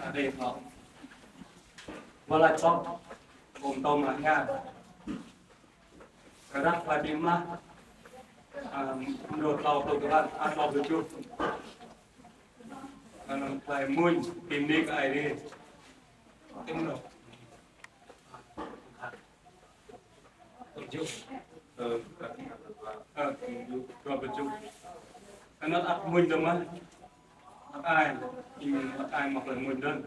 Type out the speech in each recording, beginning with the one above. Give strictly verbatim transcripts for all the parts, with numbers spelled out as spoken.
Adei thâo. Wala chok, ôm tôm hak ña. Kơ rah klei bi mlah, a, mrô tlâo pluh dua, a, tlâo pluh kjuh. Anăn klei mmuñ bi mni kơ Aê Diê. Tim nô. Ơ, dua pluh kjuh. Anăn ăt mmuñ dơ̆ng mơh. Ăt ai, ăt ai mâo klei mmuñ dơ̆ng.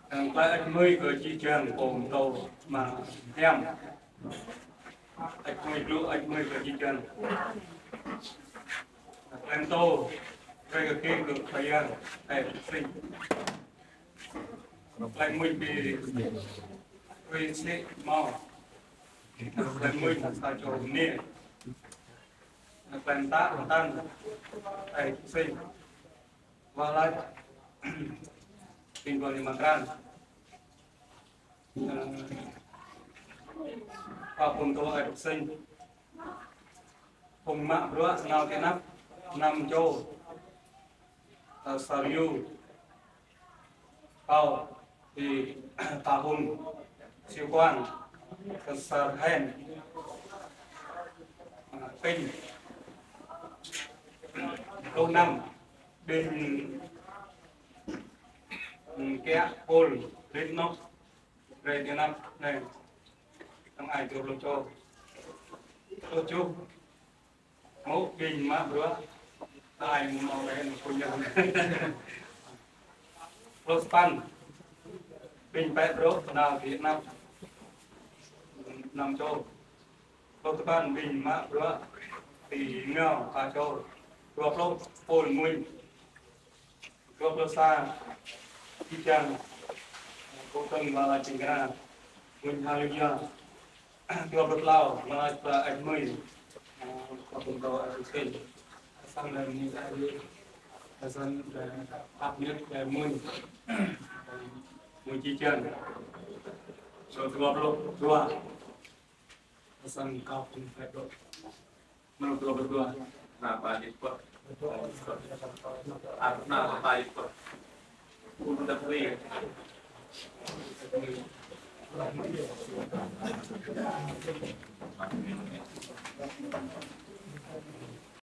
Anăn klei ăt mmuñ kơ jih jang pô mtô mă hiam. Ăt mmuñ blŭ, ăt mmuñ kơ jih jang. Klei mtô, klei kkiêng kơ Khua Yang, klei sĭt. Klei mmuñ bi tui si mâo. Klei mmuñ sa čô mniê. Klei mtă mtăn. Klei sĭt. Wah lač. Ƀĭng ƀuôn êma kran. Ơ, pă phung tơ ai sĭt. Phung mă bruă nao ti anăp năm čô. Ơ, Sariu. Pao ti Pahun, Siu Kuang, Ksar Hen, a, Pin, pluh năm, Ƀĭng Kiă Pôl, Rit Nok, Rai Ti Năp, Nai, Tăng Ai Čô Lô Čô, Pluh Čuh, Mâo ƀĭng mă bruă, ai mâo leh mâo punya. Pluh sa păn, ƀĭng pĕ bruă, nao ti anăp năm čô. Pluh sa păn, ƀĭng mă bruă, ti ngao pă čô. Dua pluh, Pôl Mui. Dua pluh sa, Pi Čang, Kô Tơ̆ng, Mala Čing Kra, Mui Haleluya. Dua pluh tlâo, Mala Čing Kra, Ăč Mui, Kô Tơ̆ng Kô Ăč Mui Sĭn. Asăng leh Mui Ăč Mui, asăng leh Ăč Mui, leh Mui, Mui Či Čang. Dua pluh dua. Asăng kâo phung pĕ bruă. Mrô dua pluh dua. Nao pă jih pă. Ăt nao pă jih pă. Phung dăp ri.